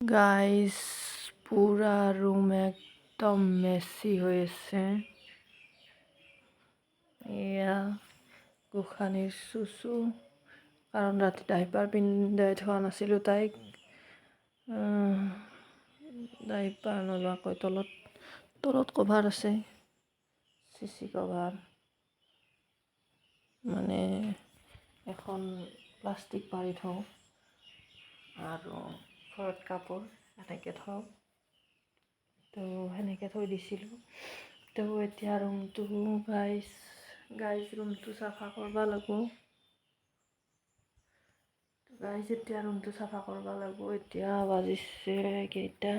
Guys, পুৰা room একদম Messi হৈ আছে। এয়া গোসানীৰ চুচু, কাৰণ ৰাতি ডাইপাৰ পিন্ধাই থোৱা নাছিলোঁ তাইক। ডাইপাৰ নোলোৱাকৈ তলত তলত কভাৰ আছে, চিচি কভাৰ, মানে এখন প্লাষ্টিক পাৰি থওঁ আৰু ঘৰত কাপোৰ এনেকৈ থওঁ। তো সেনেকৈ থৈ দিছিলোঁ। তো এতিয়া ৰুমটো গাইজ, গাইজ, ৰুমটো চাফা কৰিব লাগিব। গাইজ, এতিয়া ৰুমটো চাফা কৰিব লাগিব। এতিয়া বাজিছে কেইটা?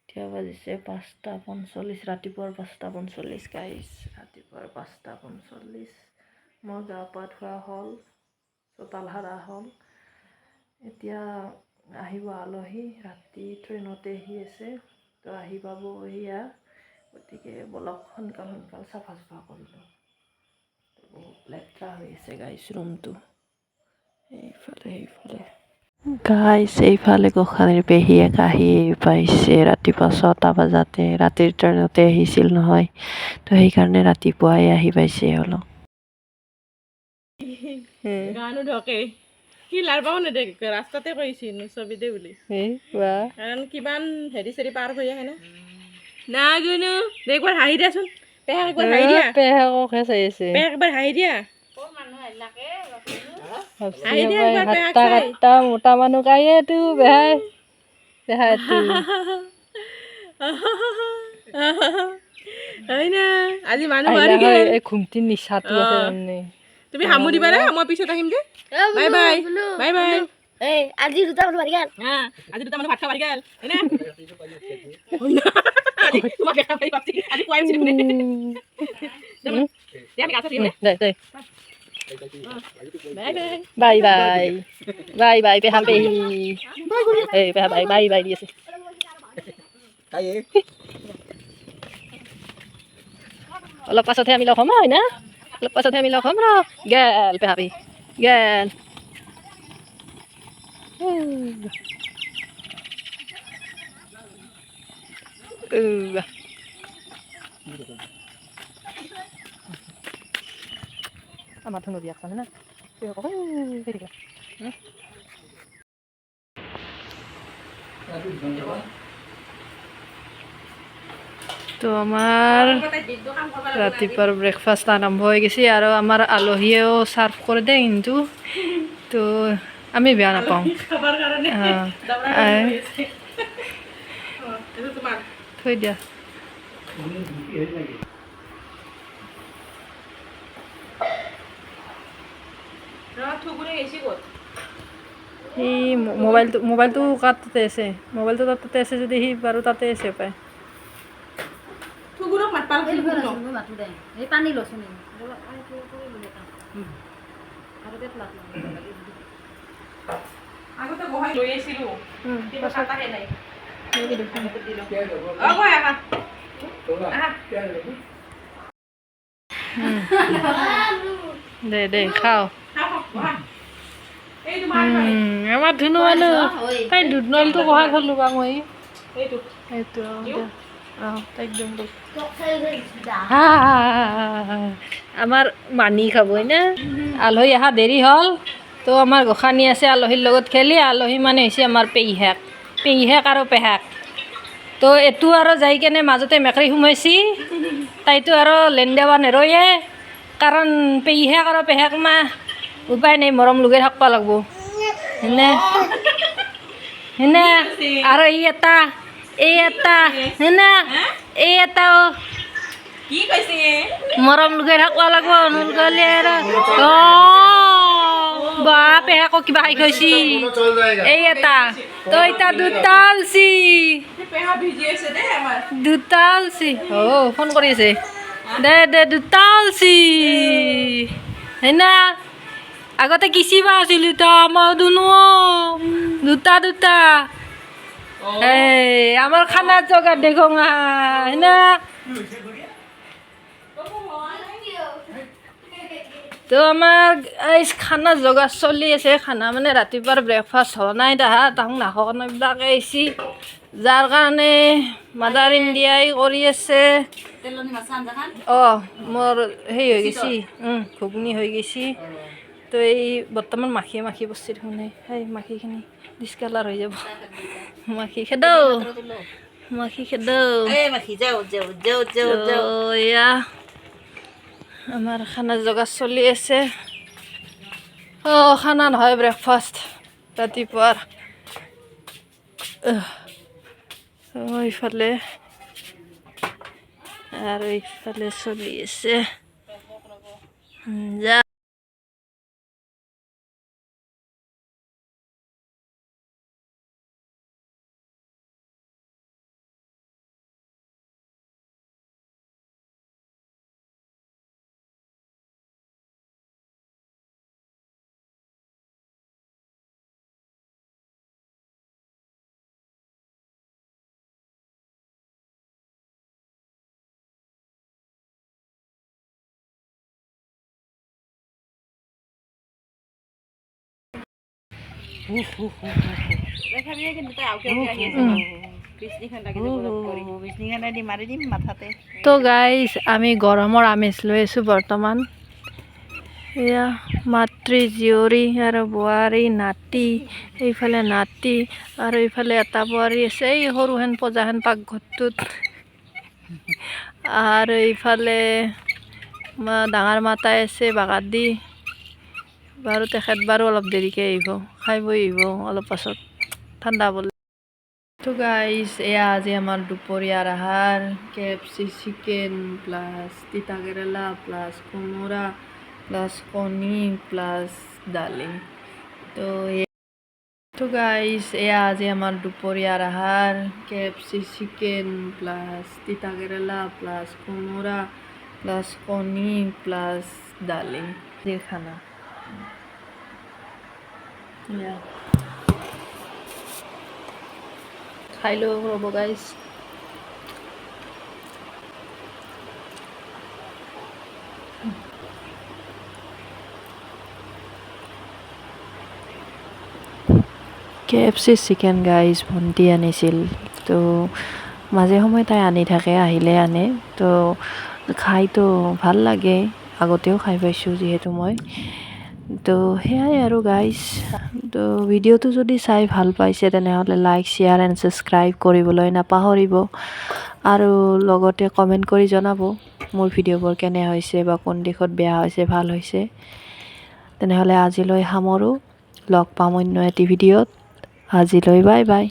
এতিয়া বাজিছে 5টা 45, ৰাতিপুৱাৰ 5টা 45 গাইজ, ৰাতিপুৱাৰ 5টা 45। মই গা পা ধোৱা হ'ল, চোতাল সাৰা হ'ল। এতিয়া আহিব আলহী, ৰাতি ট্ৰেইনতে আহি আছে, তো আহি পাব এয়া। গতিকে বলক, সোনকাল সোনকাল চাফা চাফা কৰিলোঁ। বহুত লেতেৰা হৈ আছে গাইজ ৰুমটো, এইফালে সেইফালে। গাইজ, এইফালে গোসানীৰ পেহীয়েক আহি পাইছে ৰাতিপুৱা 6টা বজাতে। ৰাতিৰ ট্ৰেইনতে আহিছিল নহয়, তো সেইকাৰণে ৰাতিপুৱাই আহি পাইছে অলপ। গানো ঢকে সি লাৰবাও নেদে, ৰাস্তাতে কৈছি নচবি দে বুলি, কাৰণ কিমান হেৰি চেৰি পাৰ হৈ আহে না। না গুনু, দে একবাৰ হাঁহি দিয়াচোন পেহাক, একবাৰ হাঁহি দিয়া। পেহাকহে চাই আছে। পেহাক একবাৰ হাঁহি দিয়া, হাঁহি দিয়া একবাৰ পেহাক হাত্তা চাই। কাট্টা মোটা মানুহ কায়েতো বেহাই বেহাইতো। হয় না, আজি মানুহ মাৰি গেল। এই ঘুমটিৰ নিচাটো আছে তাৰমানে। তুমি হামু দিবা দে, মই পিছত আহিম দে। Bye bye, bye bye. এই আজি দুটা মানুহ মাৰি গেল। হা, আজি দুটা মানুহ ভাত খাব পাৰি গেল, হয়নে? আজি তোমাক দেখা পাই ভাবছি আজি পুৱাই উঠি দেখোন। দে, আমি গা চা ধুই আহোঁ। দে দে। Bye bye. Bye bye, bye bye পেহা পেহী। এই পেহা বাই বাই বাই দি আছে। অলপ পাছতহে আমি লগ হ'ম, হয় না? অলপ পাছতহে আমি লগ হ'ম। ৰ গেল পেহা পেহী গেল। উৱা। আমাৰ ধুনু বিয়াক চানে না। সেই থাকিল। তো আমাৰ ৰাতিপুৱাৰ ব্ৰেকফাষ্ট আৰম্ভ হৈ গৈছে আৰু আমাৰ আলহীয়েও চাৰ্ভ কৰি দিয়ে কিন্তু, তো আমি বেয়া নাপাওঁ। খাবাৰ কাৰণে দাবৰা হৈ আছে। অ, এইটো তোমাৰ। থৈ দিয়া। ৰ, থুগুৰে গেছি ক'ত? সি মোবাইলটো কাৰ তাতে আছে? মোবাইলটো তাৰ তাতে আছে যদি সি বাৰু তাতে আছে পায়। থুগুৰক মাতবা লাগছিল থুগুৰক। মই মাতো দে, এই পানী লচোন। আৰু পেটলা। আগতে বহাই লৈ আহিছিলো, কিন্তু কাটাহে নাই। অ, বহাই আহা আহা। দে দে, খাওঁ। খাওঁ খাওঁ, বহা। এই তোমাৰ পানী। আমাৰ ধুনু মানুহ তাই দুধ নলটো বহাই থলো বা মই। এইটো। সেইটো অঁ, তাইক দিম। আমাৰ মানি খাবই না। আলহী অহা দেৰি হ'ল, তো আমাৰ গোসানী আছে আলহীৰ লগত খেলি। আলহী মানে হৈছে আমাৰ পেহীয়েক, পেহীয়েক আৰু পেহাক। তো এইটো আৰু যাই কেনে মাজতে মেকৰী সোমাইছি, তাইতো আৰু লেনদেৱা নেৰয়ে, কাৰণ পেহীয়েক আৰু পেহাক মা উপায় নাই, মৰম লগাই থাকিব লাগিব। সেনে সেনে আৰু এই এটা, এই এটা সেনে, এই এটাও কি কৈছে? মৰম লগাই থাকিব লাগিব, নলগালে আৰু। অঁ বা, পেহাকো কিবা খাই খাইছি এই এটা। তো এটা দুটা আলছি। পেহা ভিজি আছে দেই আমাৰ। দুটা আলছি। অ', ফোন কৰি আছে। দে দে, দুটা আলছি হয় না? আগতে কিচিবা আছিলো, তো আমাৰ দুনো দুটা দুটা। এই আমাৰ খানাৰ জোগাৰ দেখোন হয় না? তো তো আমাৰ এই খানা যোগাৰ চলি আছে। খানা মানে ৰাতিপুৱাৰ ব্ৰেকফাষ্ট হোৱা নাই, তাহোন নাখোৱা এইবিলাকে আহিছে, যাৰ কাৰণে মাদাৰ ইণ্ডিয়াই কৰি আছে। অঁ, মোৰ হেৰি হৈ গৈছে, ঘুগনি হৈ গৈছে। তো এই বৰ্তমান মাখিয়ে মাখি পৰছি দেখোন, সেই মাখিখিনি ডিছকালাৰ হৈ যাব। মাখি খেদৌ, মাখি খেদৌ। এয়া আমাৰ খানা যোগাৰ চলি আছে। অঁ, খানা নহয়, ব্ৰেকফাষ্ট ৰাতিপুৱাৰ। ইফালে আৰু ইফালে চলি আছে। যা। তো গাইজ, আমি গৰমৰ আমেজ লৈ আছোঁ বৰ্তমান। এয়া মাতৃ, জীয়ৰী আৰু বোৱাৰী, নাতি, এইফালে নাতি আৰু এইফালে এটা বোৱাৰী আছে এই সৰুহেন পজাহেন পাকঘৰটোত, আৰু এইফালে ডাঙৰ মাতাই আছে বাগাৰ দি। বাৰু তেখেত বাৰু অলপ দেৰিকৈ আহিব, খাই বৈ আহিব অলপ পাছত ঠাণ্ডা পৰলে। তো গাইজ, এয়া আজি আমাৰ দুপৰীয়াৰ আহাৰ, কেএফচি চিকেন প্লাছ তিতা কেৰেলা প্লাছ কোমোৰা প্লাছ কণী প্লাছ দালি। তো গাইজ, এয়া আজি আমাৰ দুপৰীয়াৰ আহাৰ, কেএফচি চিকেন প্লাছ তিতা কেৰেলা প্লাছ কোমোৰা প্লাছ কণী প্লাছ দালি আজিৰ খানা। এয়া খাই লওঁ ৰ'ব গাইজ। কেএফচি চিকেন গাইজ ভণ্টি আনিছিল, তো মাজে সময়ে তাই আনি থাকে, আহিলে আনে। তো খাইতো ভাল লাগে, আগতেও খাই পাইছোঁ যিহেতু মই। তো সেয়াই আৰু গাইজ। তো ভিডিঅ'টো যদি চাই ভাল পাইছে তেনেহ'লে লাইক, শ্বেয়াৰ এণ্ড ছাবস্ক্ৰাইব কৰিবলৈ নাপাহৰিব, আৰু লগতে কমেণ্ট কৰি জনাব মোৰ ভিডিঅ'বোৰ কেনে হৈছে বা কোন দিশত বেয়া হৈছে ভাল হৈছে। তেনেহ'লে আজিলৈ সামৰোঁ, লগ পাম অন্য এটি ভিডিঅ'ত। আজিলৈ বাই বাই।